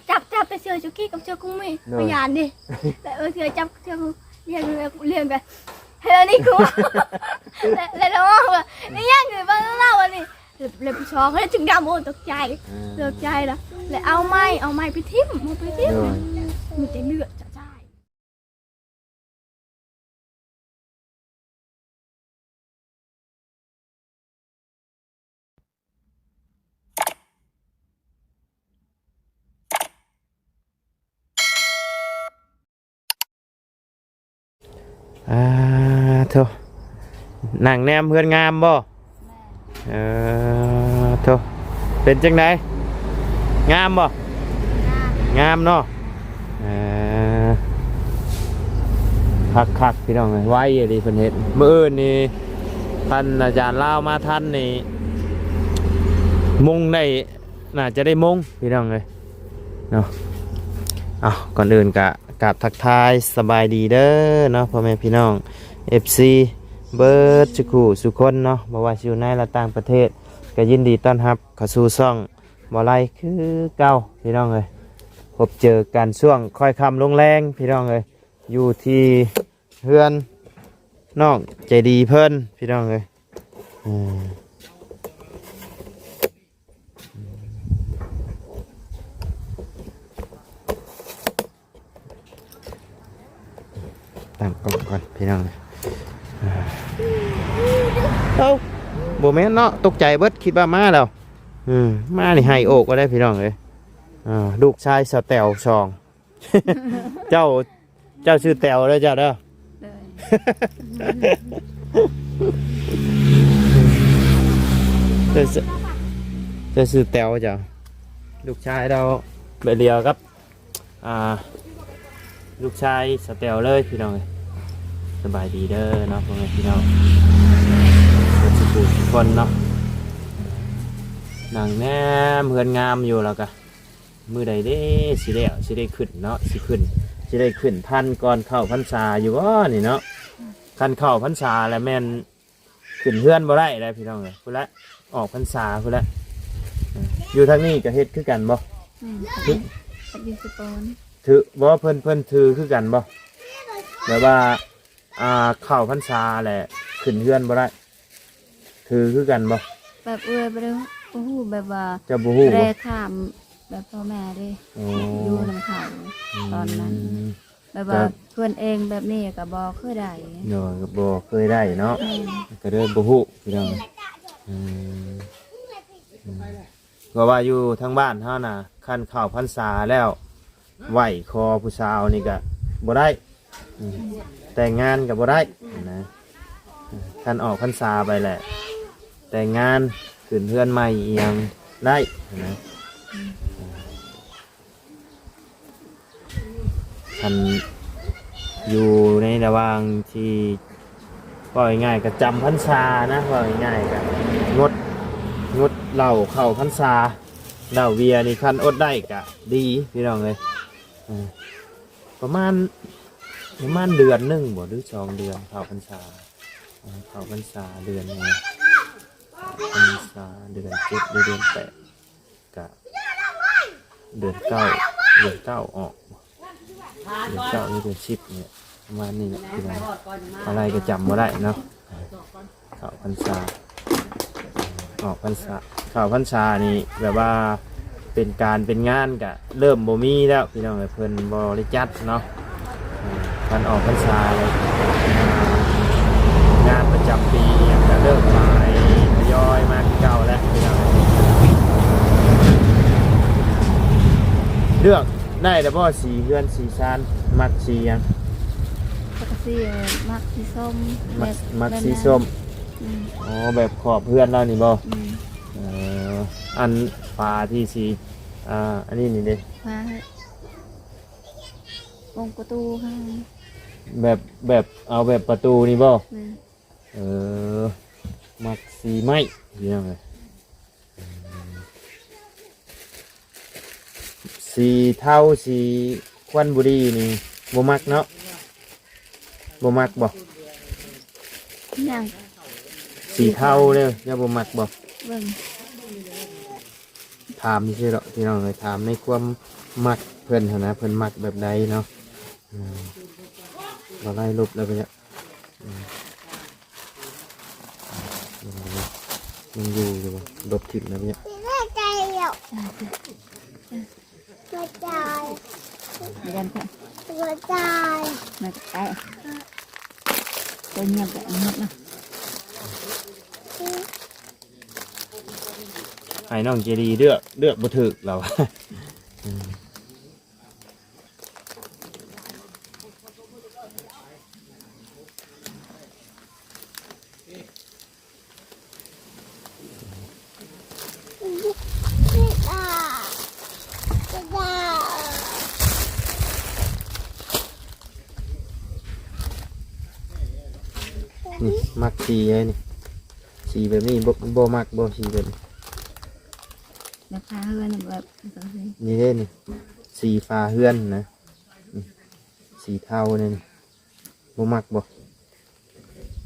ຈັບ ຈັບແຕ່ເສື້ອຈຸກີກັບເສື້ອກຸງມີ ໂດຍ ພະຍານເດ້ ແລ້ວເອີ ເສື້ອຈັບເສື້ອກຸງ ລ້ຽງ ລ້ຽງໄປ ເຮັດອັນນີ້ກູ ແລ້ວ ແລ້ວລາວວ່າ ອີຫຍັງຄືເບິ່ງລາວອັນນີ້ ແລ້ວ ແລ້ວຜູ້ສອງ ແລ້ວຈຶ່ງດຳ ໂອ້ ຕົກໃຈ ອ່າ ຕົກໃຈລະ ແລ້ວເອົາໄມ້ ເອົາໄມ້ໄປຖິ້ມ ເອົາໄປຖິ້ມ ໂດຍ ມີແຕ່ເລືອດຈະຈາຍ. ອ່າ ໂທ້ ນັ່ງແນມເຮືອນງາມບໍ່? ເອີ ໂທ້ ເປັນຈັ່ງໃດ? ງາມບໍ່? ງາມ ງາມເນາະ ເອີ ຄັກໆ ພີ່ນ້ອງເອີຍ ໄວອີ່ຫຼີເພິ່ນເຮັດ ມື້ອື່ນນີ້ ທ່ານອາຈານລາວມາທັນນີ້ ມຸງໄດ້ ໜ້າຈະໄດ້ມົງ ພີ່ນ້ອງເອີຍເນາະ. ເອົາ ກ່ອນອື່ນກະກາບທັກທາຍສະບາຍດີເດີເນາະ ພໍ່ແມ່ພີ່ນ້ອງ ເອັຟຊີ ເບິດສູ່ຄູ່ສູ່ຄົນເນາະ ບໍ່ວ່າຊິຢູ່ໃນ ແລະ ຕ່າງປະເທດ ກະຍິນດີຕ້ອນຮັບເຂົ້າສູ່ຊ່ອງບໍ່ໄລຄືເກົ່າ ພີ່ນ້ອງເອີຍ. ພົບເຈີກັນຊ່ວງຄ່ອຍຄ່ຳລົງແລງ ພີ່ນ້ອງເອີຍ ຢູ່ທີ່ເຮືອນນ້ອງໃຈດີເພິ່ນ ພີ່ນ້ອງເອີຍ ເອີ. ຕັ້ງກ້ອງກ່ອນພີ່ນ້ອງ ເອົ້າ ບໍ່ແມ່ນເນາະ ຕົກໃຈເບິດ ຄິດວ່າມາແລ້ວ ເອີ ມານີ້ໄຫ້ໂອກເອົາໄດ໋ພີ່ນ້ອງເອີຍ ອ່າ ລູກຊາຍສາວແຕວສອງ ເຈົ້າ ເຈົ້າຊື່ແຕວເດີເຈົ້າເດີ ໂດຍ ເຈົ້າຊື່ ເຈົ້າຊື່ແຕວເຈົ້າ ລູກຊາຍລາວໃບດຽວກັບ ອ່າ ລູກຊາຍສາວແຕວເລີຍພີ່ນ້ອງເອີຍ. ສະບາຍດີເດີເນາະ ພໍ່ແມ່ພີ່ນ້ອງ ເບິດສູ່ຜູ້ທຸກຄົນເນາະ ນັ່ງແນມເຮືອນງາມຢູ່ ແລ້ວກະ ມື້ໃດເດ້ຊິແລ້ວ ຊິໄດ້ຂຶ້ນເນາະ ຊິຂຶ້ນ ຊິໄດ້ຂຶ້ນທັນກ່ອນເຂົ້າພັນສາຢູ່ບໍ່ນີ້ເນາະ? ຄັນເຂົ້າພັນສາແລ້ວແມ່ນຂຶ້ນເຮືອນບໍ່ໄດ້ແລ້ວພີ່ນ້ອງເອີຍ ພຸ້ນແຫຼະ ອອກພັນສາພຸ້ນແຫຼະ. ເອີ ຢູ່ທາງນີ້ກະເຮັດຄືກັນບໍ່? ອືມ ຖື ຢູ່ສະປອນ ຖືບໍ່? ເພິ່ນ ເພິ່ນຖືຄືກັນບໍ່? ແບບວ່າ ອ່າ ເຂົ້າພັນສາແຫຼະຂຶ້ນເຮືອນບໍ່ໄດ້ ຖືຄືກັນບໍ່? ແບບເອື້ອຍບໍ່ໄດ້ ບໍ່ຮູ້ ແບບວ່າ ເຈົ້າບໍ່ຮູ້ບໍ່? ບໍ່ໄດ້ຖາມແບບພໍ່ແມ່ເດ້ ໂອ້ ຢູ່ນຳເຂົາ ອືມ ຕອນນັ້ນ ແບບວ່າ ແບບ ເພິ່ນເອງແບບນີ້ກະບໍ່ເຄີຍໄດ້ ໂດຍ ກະບໍ່ເຄີຍໄດ້ເນາະ ແມ່ນ ກະເລີຍບໍ່ຮູ້ພີ່ນ້ອງ ອືມ ອືມ. ເພາະວ່າຢູ່ທາງບ້ານເຮົານະ ຄັນເຂົ້າພັນສາແລ້ວ ໄຫວ້ຂໍຜູ້ສາວນີ້ກະບໍ່ໄດ້ ອືມ ແຕ່ງງານກະບໍ່ໄດ້ນະ ຄັນອອກພັນສາໄປແຫຼະ ແຕ່ງງານ ຂຶ້ນເຮືອນໃໝ່ອີ່ຫຍັງໄດ້ນະ. ຄັນຢູ່ໃນລະຫວ່າງທີ່ ເວົ້າງ່າຍໆ ກະຈຳພັນສານະ ເວົ້າງ່າຍໆ ກະງົດ ງົດເຫຼົ້າເຂົ້າພັນສາ ເຫຼົ້າເບຍນີ້ ຄັນອົດໄດ້ກະດີພີ່ນ້ອງເອີຍ ເອີ ປະມານ ປະມານເດືອນໜຶ່ງບໍ່ ຫຼືສອງເດືອນ ເຂົ້າພັນສາ ເອີ ເຂົ້າພັນສາເດືອນໜຶ່ງ ເຂົ້າພັນສາເດືອນເຈັດ ຫຼືເດືອນແປດ ກະເດືອນເກົ້າ ເດືອນເກົ້າອອກ ເດືອນເກົ້າ ຫຼືເດືອນສິບນີ້ ປະມານນີ້ແຫຼະພີ່ນ້ອງ ເທົ່າໃດກະຈຳບໍ່ໄດ້ເນາະ ເຂົ້າພັນສາ ອອກພັນສາ ເຂົ້າພັນສານີ້ແບບວ່າເປັນການເປັນງານກະເລີ່ມບໍ່ມີແລ້ວພີ່ນ້ອງເອີຍ ເພິ່ນບໍ່ໄດ້ຈັດເນາະ. ເອີ ຄັນອອກພັນສາແລ້ວ ອ່າ ງານປະຈຳປີຫຍັງກະເລີ່ມຫຼາຍ ທະຍອຍມາຄືເກົ່າແລ້ວພີ່ນ້ອງ. ເລືອກໄດ້ແລ້ວບໍ່ ສີເຮືອນສີຊານ ມັກສີຫຍັງ? ມັກສີ ມັກສີສົ້ມ ມັກ ແບບ ມັກສີສົ້ມ ແບບນັ້ນ ອືມ ອໍ ແບບຂອບເຮືອນລາວນີ້ບໍ່? ອືມ ເອີ ອັນຝາທີ່ສີ ອ່າ ອັນນີ້ນີ້ເດ້ ຝາ ວົງປະຕູ ແບບ ແບບ ເອົາແບບປະຕູນີ້ບໍ່? ແມ່ນ ເອີ ມັກສີໄມ້ພີ່ນ້ອງເອີຍ ສີເທົາ ສີຄວັນບູຣີນີ້ບໍ່ມັກເນາະ ບໍ່ມັກບໍ່? ຫຍັງ? ສີເທົາເດ້ ເຈົ້າບໍ່ມັກບໍ່? ເບິ່ງ ຖາມຊື່ໆດອກພີ່ນ້ອງເອີຍ ຖາມໃນຄວາມ ມັກເພິ່ນຫັ້ນນະ ເພິ່ນມັກແບບໃດເນາະ. ອືມ ບໍ່ໄດ້ລົບແລ້ວໄປ ອືມ ຍັງຢູ່ຢູ່ບໍ່? ລົບຖິ້ມແລ້ວໄປ ຫົວໃຈ ຫົວໃຈ ຫົວໃຈ ຕົວງຽບແບບງຽບເນາະ. ໃຫ້ນ້ອງເຈດີເລືອກ ເລືອກບໍ່ຖືກລາວ. ນີ້ ມັກສີໃດນີ້ ສີແບບນີ້ ບໍ່ ບໍ່ມັກບໍ່ ສີແບບນີ້? ແບບຝາເຮືອນ ແບບ ນີ້ເດ້ນີ້ ສີຝາເຮືອນນະ ອືມ ສີເທົານີ້ ນີ້ ບໍ່ມັກບໍ່?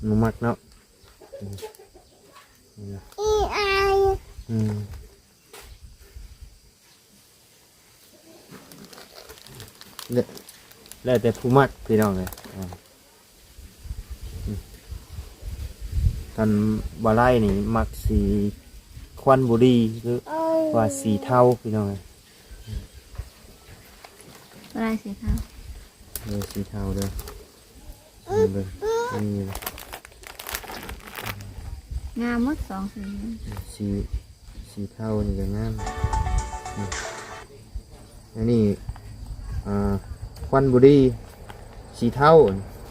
ບໍ່ມັກເນາະ ອືມ ອືມ ແລ້ວ ແລ້ວແຕ່ຜູ້ມັກພີ່ນ້ອງເອີຍ. ອືມ ອືມ ທ່ານບໍ່ໄລ່ນີ້ມັກສີຄວັນບູລີ ຫຼືວ່າສີເທົາພີ່ນ້ອງເອີຍ. ບໍ່ໄດ້ສີເທົາ ເອີ ສີເທົາເດີ ເບິ່ງ ນີ້ ງາມໝົດສອງສີ ສີ ສີເທົານີ້ກໍງາມ ນີ້ ອັນນີ້ ອ່າ ຄວັນບູລີ ສີເທົາ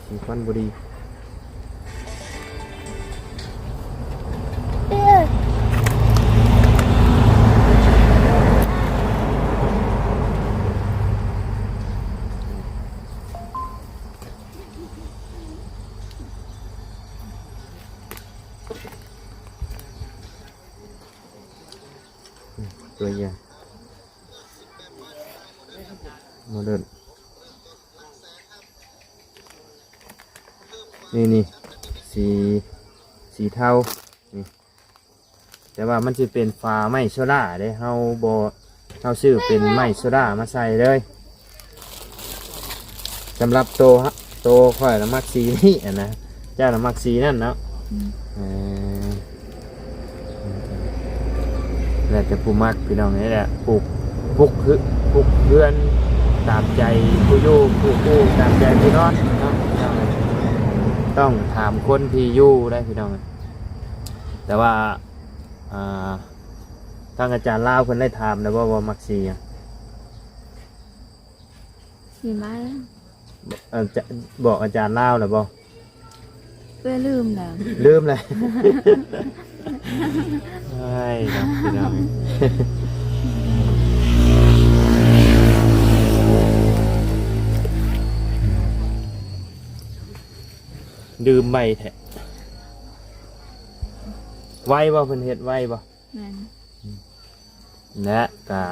ສີຄວັນບູລີ. ຕົວຢ່າງ ໂມເດີນ ນີ້ ນີ້ ສີ ສີເທົານີ້ ແຕ່ວ່າມັນຊິເປັນຝາໄມ້ໂຊລາເດ້ ເຮົາບໍ່ ເຮົາຊື້ເປັນໄມ້ໂຊລາມາໃສ່ເລີຍ. ສຳລັບໂຕ ໂຕຂ້ອຍນະມັກສີນີ້ຫັ້ນນະ ເຈົ້ານະມັກສີນັ້ນເນາະ. ອືມ ເອີ ແລ້ວແຕ່ຜູ້ມັກພີ່ນ້ອງ ນີ້ແຫຼະ ປຸກ ປຸກເຮືອນ ປຸກເຮືອນຕາມໃຈຜູ້ຢູ່ ຜູ້ ຜູ້ຕາມໃຈຜູ້ນອນເນາະ. ຕ້ອງຖາມຄົນທີ່ຢູ່ໄດ໋ພີ່ນ້ອງ ແຕ່ວ່າ ອ່າ ທາງອາຈານລາວເພິ່ນໄດ້ຖາມແລ້ວບໍ່ວ່າມັກສີຫຍັງ? ສີໄມ້ ເອີ ຈະ ບອກອາຈານລາວແລ້ວບໍ່? ເອື້ອຍລືມແລ້ວ ລືມແລ້ວ. ໂອ້ຍ ເນາະ ພີ່ນ້ອງ ລືມໄວແທ້. ໄວບໍ່? ເພິ່ນເຮັດໄວບໍ່? ແມ່ນ ແລະກະ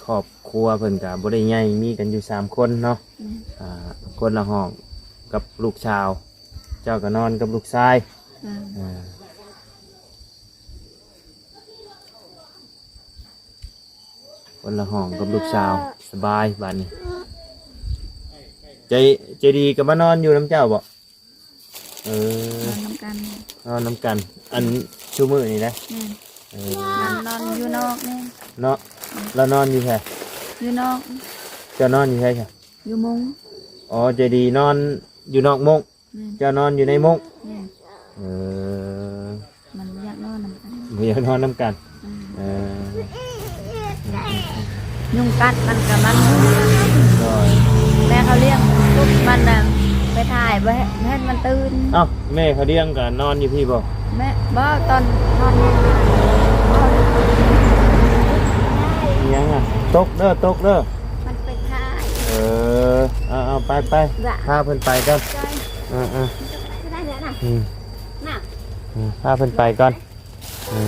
ຄອບຄົວເພິ່ນກະບໍ່ໄດ້ໃຫຍ່ ມີກັນຢູ່ສາມຄົນເນາະ. ແມ່ນ ອ່າ ຄົນລະຫ້ອງກັບລູກສາວ ເຈົ້າກໍນອນກັບລູກຊາຍ. ແມ່ນ ອ່າ ຄົນລະຫ້ອງກັບລູກສາວ ສະບາຍບາດນີ້. ເຈ ເຈດີກໍມານອນຢູ່ນຳເຈົ້າບໍ່? ເອີ ນອນນຳກັນ ນອນນຳກັນ ອັນຊຸມື້ນີ້ນະ. ແມ່ນ ເອີ ນອນ ນອນຢູ່ນອກນີ້ເນາະ. ແມ່ນ ລາວນອນຢູ່ໃສ? ຢູ່ນອກ. ເຈົ້ານອນຢູ່ໃສຊະ? ຢູ່ມຸ້ງ. ອໍ ເຈດີນອນຢູ່ນອກມຸ້ງ. ແມ່ນ ເຈົ້ານອນຢູ່ໃນມຸ້ງ. ແມ່ນ ເອີ ມັນບໍ່ຢາກນອນນຳກັນ ບໍ່ຢາກນອນນຳກັນ. ອືມ ເອີ ຍຸງກັດມັນກໍມັນ ໂດຍ ແມ່ເຂົາລ້ຽງລູກມັນນະ ໄປຖ່າຍບໍ່ໃຫ້ ໃຫ້ມັນຕື່ນ. ເອົ້າ ແມ່ເຂົາລ້ຽງກໍນອນຢູ່ພີ້ບໍ່? ແມ່ ບໍ່ ຕອນນອນ ອີຫຍັງອະ? ຕົກເດີ ຕົກເດີ. ມັນໄປຖ່າຍ ເອີ ເອົາໆ ໄປໆ ພາເພິ່ນໄປກ່ອນ. ເອີໆ ອືມ ພາເພິ່ນໄປກ່ອນ. ເອີ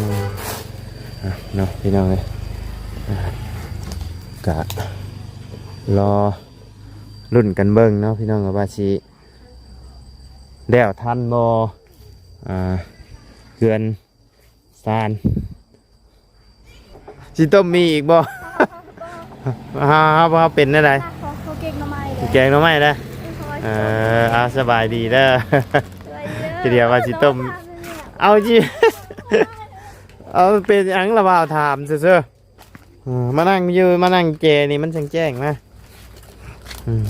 ອ່ະເນາະ ພີ່ນ້ອງເອີຍ ອ່າ ກະລໍລຸ້ນກັນເບິ່ງເນາະ ພີ່ນ້ອງ ວ່າຊິແລ້ວທັນບໍ່ ອ່າ ເຮືອນຊານ. ຊິຕົ້ມໝີ່ອີກບໍ່? เฮา เฮา เฮาเป็นแนวใด ขอ ขอแกงหน่อไม้เด้อ แกงหน่อไม้เด้อ เออ ขอ เออ เอา สบายดีเด้อ สบายดีเด้อ ทีเดียวว่าสิต้ม เอาจิ เอา เป็นหยังล่ะบ่าว ถามซื่อๆ เออ มานั่งอยู่ มานั่งแจนี่มันจั่งแจ้งนะ อืม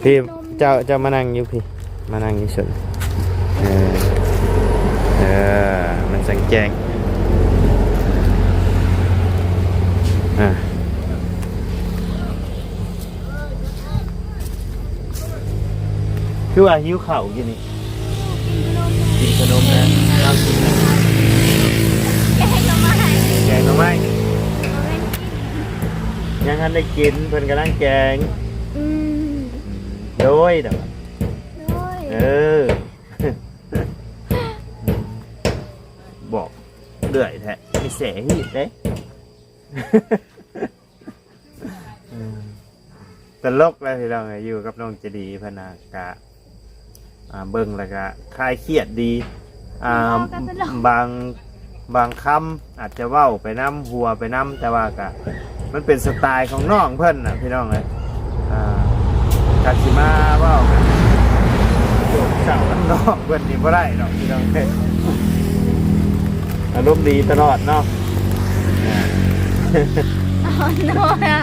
พี่ เจ้า เจ้ามานั่งอยู่พี่ มานั่งอยู่สุด เออ เออ มันจั่งแจ้ง อ่า คือว่าหิวข้าวอยู่นี่ กินขนมนะ เอากินนะ แกงหน่อไม้ แกงหน่อไม้ ยังทันได้กิน เพิ่นกำลังแกง อืม โดย โดย เออ บอกเรื่อยแท้ มีแสฮีดเด้ เออ ตลกเลยพี่น้องเอ้ย อยู่กับน้องเจดีย์เพิ่นน่ะ กะ อ่า เบิ่งแล้วกะคลายเครียดดี อ่า เว้ากันตลก บาง บางคำอาจจะเว้าไปนำ หัวไปนำ แต่ว่ากะ มันเป็นสไตล์ของน้องเพิ่นน่ะพี่น้องเอ้ย อ่า กะสิมาเว้ากัน โยกเจ้านำน้องเพิ่นนี่บ่ได้ดอกพี่น้องเอ้ย อารมณ์ดีตลอดเนาะ อ่อนน้อยอะ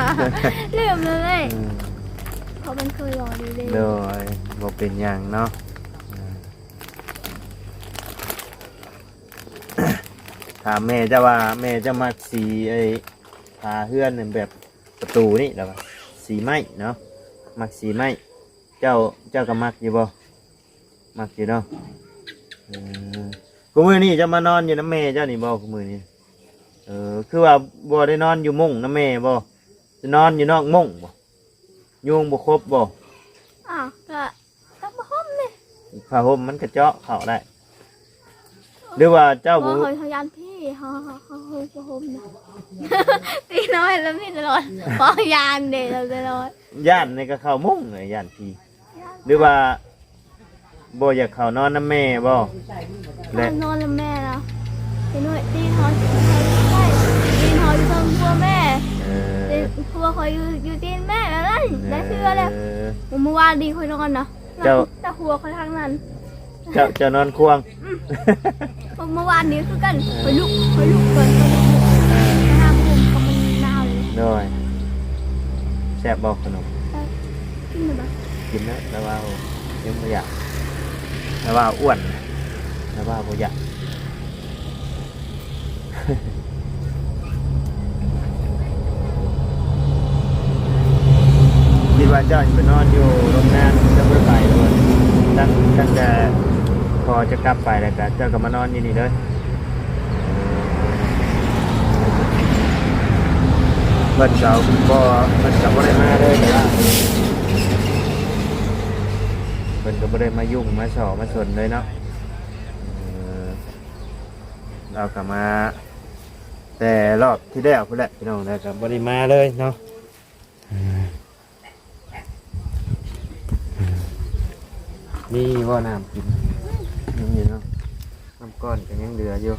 ลืมเลย อืม เขาเป็นเคยบอกดีเลย โดย บ่เป็นหยังเนาะ ถามแม่เจ้าว่า แม่เจ้ามักสีไอ้ฝาเฮือนนั่น แบบประตูนี่ แล้วว่าสีไม้เนาะ มักสีไม้ เจ้า เจ้าก็มักอยู่บ่ มักอยู่เนาะ เออ คุมื้อนี้เจ้ามานอนอยู่นำแม่เจ้านี่บ่ คุมื้อนี้ เออ คือว่าบ่ได้นอนอยู่มุ้งนำแม่บ่ จะนอนอยู่นอกมุ้งบ่ ยุงบ่ขบบ่ อ้าว ก็ ก็ผ้าห่มนี่ ผ้าห่มมันก็เจาะเข้าได้ หรือว่าเจ้าบ่ บ่ เขา เขาย้านผี เขา เขา เขาห่มผ้าห่มนะ ตีน้อยแล้วมีตลอด เพราะย้านเด้ เราตลอด ย้านนี่ก็เข้ามุ้งเลย ย้านผี ย้าน หรือว่า บ่อยากเข้านอนนำแม่บ่ และ นอนนำแม่นะ พี่น้อย ตีนเขา ตีนเขาอยู่เทิงครัวแม่ เออ ตีนครัวข้อยอยู่ อยู่ตีนแม่นั่นแหละ เออ ได้เทื่อแล้ว เมื่อวานนี้ข้อยนอนนะ เจ้า แต่หัวข้อยทางนั้น เจ้า เจ้านอนควง อืม เมื่อวานนี้คือกัน เออ ข้อยลุก ข้อยลุกก่อน ข้อยลุก เออ ไปหาผมก็มันหนาวเลย โดย แซ่บบ่ขนม เออ กินหรือเปล่า กินแล้ว แต่ว่ายังบ่อยาก แต่ว่าอ้วน แต่ว่าบ่อยาก คิดว่าเจ้าสิไปนอนอยู่โรงงาน เจ้าบ่ได้ไปโลด ตั้ง ตั้งแต่พอจะกลับไปแล้วก็เจ้าก็มานอนอยู่นี่เลย เพิ่นก็บ่ เพิ่นก็บ่ได้มาเลย เพิ่นก็บ่ได้มายุ่งมาส่อมาสนเลยเนาะ เออ เราก็มาแต่รอบที่แล้วพู้นแหละพี่น้อง แล้วก็บ่ได้มาเลยเนาะ เออ มีบ่น้ำกิน มีอยู่เนาะ น้ำก้อนก็ยังเหลืออยู่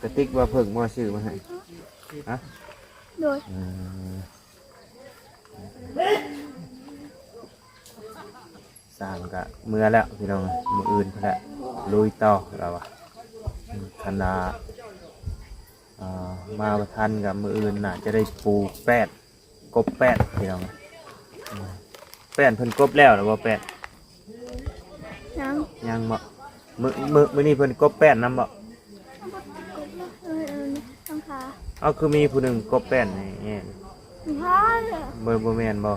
กระติกบ่ เพิ่งบ่ซื้อมาให้ ฮะ โดย เออ สร้างก็เมือแล้วพี่น้อง มื้ออื่นพู้นแหละ ลุยต่อ เราอะ คันว่า อ่า มาบ่ทันก็มื้ออื่นน่าจะได้ปลูกแป้น กบแป้นพี่น้อง อืม แป้นเพิ่นกบแล้วหรือบ่แป้น ยัง ยังบ่ มื้อ มื้อ มื้อนี้เพิ่นกบแป้นนำบ่ เออ เออ ต้องขา เอา คือมีผู้หนึ่งกบแป้นนี่ แม่น บ่ บ่แม่นบ่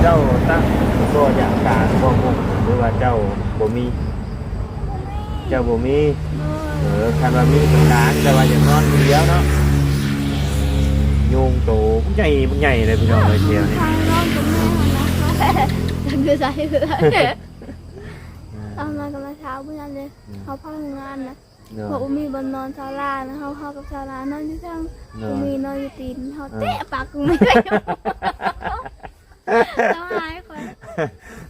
เจ้าตั้งบ่อยากกางบ่มุง หรือว่าเจ้าบ่มี เจ้าบ่มี เออ คันว่ามีก็กาง แต่ว่าอยากนอนผู้เดียวเนาะ ยุงโตใหญ่ ใหญ่เลยพี่น้องเอ้ย แถวนี้ ทางนอนกับแม่นะ คือใส่ เอามากับมาเช้าเพื่อนเลย อืม เขาพังงานนะ เนาะ เพราะบ่มีบ่อนนอน ชาวลานะ เฮา เฮากับชาวลานอนอยู่เทิง เนาะ บ่มีนอนอยู่ตีน เฮา เออ เตะปากกูไม่ได้ เฮาหายคน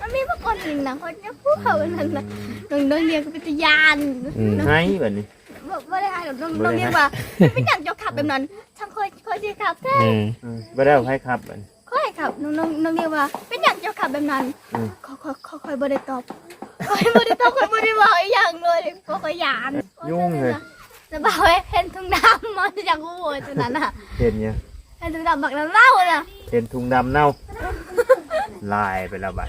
ມັນມີມາກ່ອນນີ້ນະ ຂ້ອຍຍັງບໍ່ເຂົ້າອັນນັ້ນນະ. ນ້ອງ ນ້ອງລຽງກໍເປັນຕາຢ້ານ. ອືມ ໄຫ້ບັດນີ້ ບໍ່ ບໍ່ໄດ້ໄຫ້ດອກ. ນ້ອງ ນ້ອງລຽງວ່າ ເປັນຫຍັງເຈົ້າຂັບແບບນັ້ນ ຊ່າງຂ້ອຍ ຂ້ອຍຊິຂັບແທ້. ອືມ ອືມ ບໍ່ໄດ້ໃຫ້ຂັບບັດນີ້ ຂ້ອຍຂັບ. ນ້ອງ ນ້ອງ ນ້ອງລຽງວ່າ ເປັນຫຍັງເຈົ້າຂັບແບບນັ້ນ? ອືມ ຂ້ອຍ ຂ້ອຍ ຂ້ອຍ ຂ້ອຍບໍ່ໄດ້ຕອບ ຂ້ອຍບໍ່ໄດ້ຕອບ ຂ້ອຍບໍ່ໄດ້ເວົ້າອີ່ຫຍັງເລີຍ ເພາະຂ້ອຍຢ້ານ. ຍຸງເລີຍ ສະບາຍເຫັນຖົງດຳ ມັນຈະຢາກຮູ້ໂຫຍຕົວນັ້ນນະ. ເຫັນຫຍັງ? ເຫັນຖົງດຳບັກເນົ່າໆນະ. ເຫັນຖົງດຳເນົ່າ ລາຍໄປແລ້ວບັດ.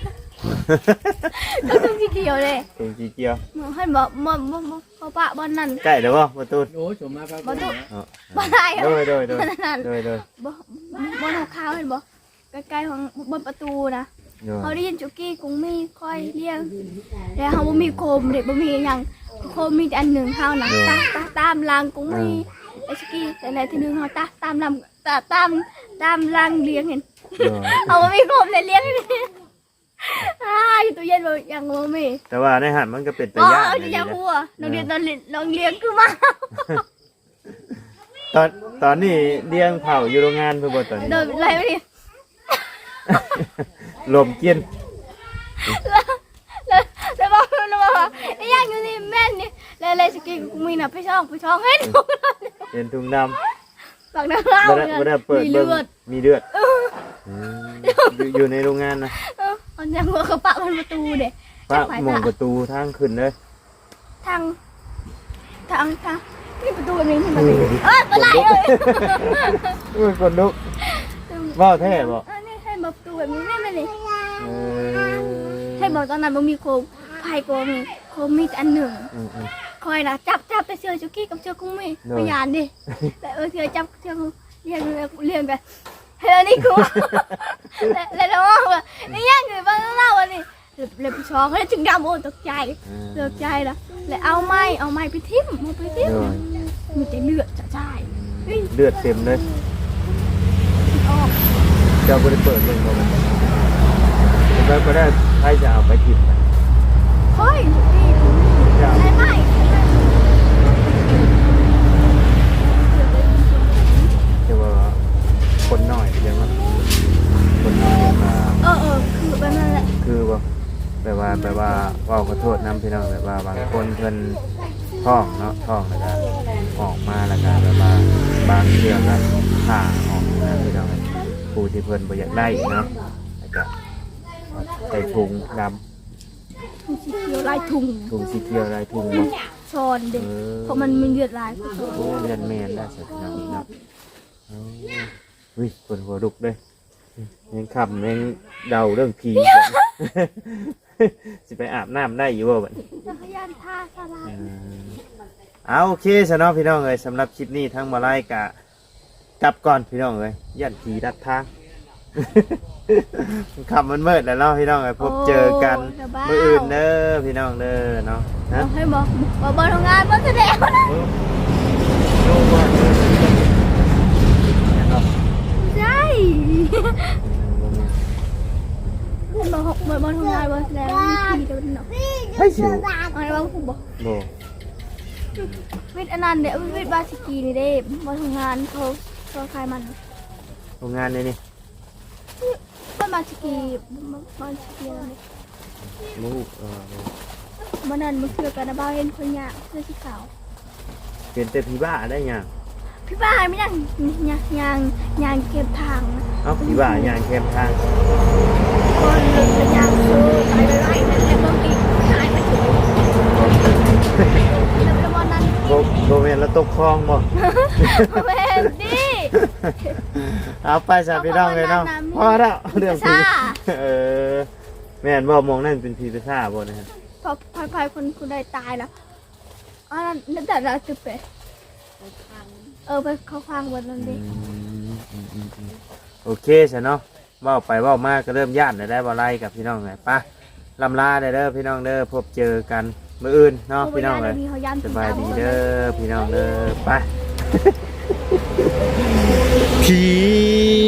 ກໍຖົງສີຂຽວເດ້ ຖົງສີຂຽວ. ເຫັນບໍ່? ບໍ່ ບໍ່ ບໍ່ ບໍ່ປະບ່ອນນັ້ນ. ໃກ້ແລ້ວບໍ່ ປະຕູ? ໂອ້ຍ ສົມມາພັກ ບໍ່ ບໍ່ໄດ້. ເອີ ບໍ່ໄດ້ ໂດຍ ໂດຍ ໂດຍ ບໍ່ໄດ້ ໂດຍ ໂດຍ. ບໍ່ ບໍ່ ບໍ່ນອກຂ່າວ ເຫັນບໍ່? ໃກ້ໆຂອງບ່ອນປະຕູນະ. ໂດຍ ເຮົາໄດ້ຍິນຈຸກີ້ກຸງມີຄອຍລຽງ ແລ້ວເຮົາບໍ່ມີໂຄມເດ້ ບໍ່ມີຫຍັງ ໂຄມມີແຕ່ອັນໜຶ່ງເຮົານະ. ໂດຍ ຕາ ຕາ ຕາມຫຼັງກຸງມີ. ເອີ ແລ້ວຈຸກີ້ ແຕ່ໃນທີໜຶ່ງເຮົາຕາ ຕາມຫຼັງ ຕາ ຕາມ ຕາມຫຼັງລຽງເຫັນ. ໂດຍ ເຮົາບໍ່ມີໂຄມໄດ້ລຽງ. ອ້າ ຢູ່ຕູ້ເຢັນບໍ່ ຍັງບໍ່ມີ. ແຕ່ວ່າໃນຫັ້ນມັນກໍເປັນຕາຢ້ານ ເຮົາຈະຢາກຮູ້ ນ້ອງລຽງ ນ້ອງລຽງຄືໝາ. ຕອນ ຕອນນີ້ລຽງເຂົ້າຢູ່ໂຮງງານເພິ່ນບໍ່ຕອນນີ້? ໂດຍ ໄລ່ມານີ້ ລົມກິນ ແລ້ວ ແລ້ວ ແລ້ວບອກ ແລ້ວບອກວ່າ ອີຫຍັງຢູ່ນີ້ແມ່ນນີ້ ແລ້ວ ແລ້ວສະກີ້ມີນະ ໄປຊ່ອງ ໄປຊ່ອງ ເຫັນ ເຫັນຖົງດຳ ບັກເນົ່າ ບໍ່ໄດ້ ບໍ່ໄດ້ເປີດເບິ່ງ ມີເລືອດ ມີເລືອດ. ເອີ ອືມ ຢູ່ ຢູ່ໃນໂຮງງານນະ. ເອີ ເອົາຫຍັງຫົວກະປະມັນປະຕູເດ້ ປະໝ່ອງປະຕູທາງຂຶ້ນເດ້. ທາງ ທາງ ທາງ ນີ້ປະຕູແບບນີ້ ນີ້ປະຕູ. ເອີຍ ບໍ່ໄດ້ເອີຍ ໂອ້ຍ ຂົນລຸກ. ເວົ້າແທ້ບໍ່? ເອີ ນີ້ໃຫ້ປະຕູແບບນີ້ ນີ້ ນີ້ ນີ້. ເອີ ໃຫ້ບອກຕອນນັ້ນບໍ່ມີໂຄມ ໃຜກໍມີໂຄມ ມີແຕ່ອັນໜຶ່ງ. ອືມໆ ຂ້ອຍນະ ຈັບ ຈັບແຕ່ເສື້ອຈຸກີ້ກັບເສື້ອກຸງມີ ໂດຍ ຂ້ອຍຢ້ານເດ້. ແຕ່ເອີ ເສື້ອ ຈັບເສື້ອກຸງ ລຽງ ລຽງກັນ ເຮັດອັນນີ້ກູ ແລ້ວ ແລ້ວເວົ້າວ່າ ນີ້ຫຍັງຄືເບິ່ງລາວອັນນີ້ ແລ້ວ ແລ້ວຜູ້ຊອງເຮັດຈຶ່ງດຳ ໂອ້ ຕົກໃຈ ເອີ ຕົກໃຈລະ ແລ້ວເອົາໄມ້ ເອົາໄມ້ໄປຖິ້ມ ເອົາໄປຖິ້ມ ໂດຍ ມີແຕ່ເລືອດຈະຈາຍ ເລືອດເຕັມເລີຍ. ອອກ ເຈົ້າບໍ່ໄດ້ເປີດເບິ່ງບໍ່? ໄປ ບໍ່ໄດ້ ໃຜຈະເອົາໄປຖິ້ມ? ຂ້ອຍ ນີ້ ເຈົ້າ ໃສ່ໄມ້ ແຕ່ວ່າຄົນໜ້ອຍ ເປັນຫຍັງວະ? ຄົນໜ້ອຍ ເອີ ເອີ ຄືແບບນັ້ນແຫຼະ ຄືບໍ່? ແບບວ່າ ແບບວ່າເວົ້າຂໍໂທດນຳພີ່ນ້ອງ ແບບວ່າບາງຄົນເພິ່ນທ້ອງເນາະ ທ້ອງແລ້ວກະອອກມາ ແລ້ວກະແບບວ່າບາງເທື່ອກະຜ່າອອກນະພີ່ນ້ອງ ຜູ້ທີ່ເພິ່ນບໍ່ຢາກໄດ້ເນາະ ແລ້ວກະໃສ່ຖົງດຳ ຖົງສີຂຽວລາຍທຸງ ຖົງສີຂຽວລາຍທຸງເນາະ ຊ້ອນເດ້ ເອີ ເພາະມັນມີເລືອດຫຼາຍ ໂອ້ ເລືອດແມ່ນແລ້ວຊັ້ນພີ່ນ້ອງເນາະ. ເອີ ອຸ້ຍ ຄົນຫົວລຸກເດ້ ຍັງຄ່ຳຍັງເດົາເລື່ອງຜີ ຊິໄປອາບນ້ຳໄດ້ຢູ່ບໍ່ບັດນີ້? ຈັກກະຍານພາສາລາຍ ເອີ ເອົາ ໂອເຄຊະເນາະພີ່ນ້ອງເອີຍ ສຳລັບຄລິບນີ້ທາງບ່າວໄລກະກັບກ່ອນພີ່ນ້ອງເອີຍ ຢ້ານຜີລັດທາງ. ຄ່ຳມັນມືດແລ້ວເນາະພີ່ນ້ອງເອີຍ ພົບເຈີກັນມື້ອື່ນເດີພີ່ນ້ອງເດີເນາະ. ຮະ ເອົາໃຫ້ບໍ່ ບໍ່ ບໍ່ໂຮງງານບໍ່ສະແດງ ເອີ ໂຮງງານບໍ່ ໃຊ່ ບໍ່ ບໍ່ ບໍ່ໂຮງງານບໍ່ສະແດງ ມີທີ່ເດີເນາະ ໃຜຊິຮູ້ ເອົາໄວ້ເວົ້າຮູ້ບໍ່? ບໍ່ ວິດອັນນັ້ນເດ້ ວິດບາຊິກີນີ້ເດ້ ບໍ່ໂຮງງານເຂົາ ເຂົາຂາຍມັນ ໂຮງງານໃດນີ້? ບ້ານ ບ້ານສະກີ ບ້ານສະກີນັ້ນເດ້ ບໍ່ຮູ້ ເອີ ບໍ່ ມື້ນັ້ນມື້ເທື່ອກັນນະ ບ່າວເຫັນຄົນຍ່າງເສື້ອສີຂາວ ເຫັນແຕ່ຜີບ້າໄດ້ຍ່າງ ຜີບ້າແມ່ນຫຍັງ ຍ່າງ ຍ່າງ ຍ່າງແຄມທາງນະ ເອົ້າ ຜີບ້າຍ່າງແຄມທາງ ຄົນລະຍ່າງໂຊໄປໄວໆ ແລ້ວເບິ່ງອີກ ຫາຍໄປ ແລ້ວປະມານນັ້ນ ບໍ່ ບໍ່ແມ່ນລະຕົກຄອງບໍ່? ບໍ່ແມ່ນຕິ ເອົາໄປຊະພີ່ນ້ອງເອີຍເນາະ ພໍແລ້ວເລື່ອງຜີ ເອີ ແມ່ນບໍ່ ໝ່ອງນັ້ນເປັນຜີປີຊາດບໍ່ນະ? ເພາະ ໃຜ ໃຜ ຄົນ ຄົນໃດຕາຍລະ ອັນນັ້ນ ນັ້ນແຫຼະ ລະຈະໄປ ເອີ ໄປເຂົ້າຄາງເບິດນັ້ນເດ້ ອືມ ອືມ ອືມ ອືມ ໂອເຄຊະເນາະ ເວົ້າໄປເວົ້າມາກໍເລີ່ມຢ້ານແລ້ວໄດ໋ ບໍ່ໄລ່ກັບພີ່ນ້ອງເອີຍ ໄປ ລ່ຳລາໄດ້ເດີພີ່ນ້ອງເດີ ພົບເຈີກັນມື້ອື່ນເນາະພີ່ນ້ອງເອີຍ ສະບາຍດີເດີພີ່ນ້ອງເດີ ໄປ ຜີ.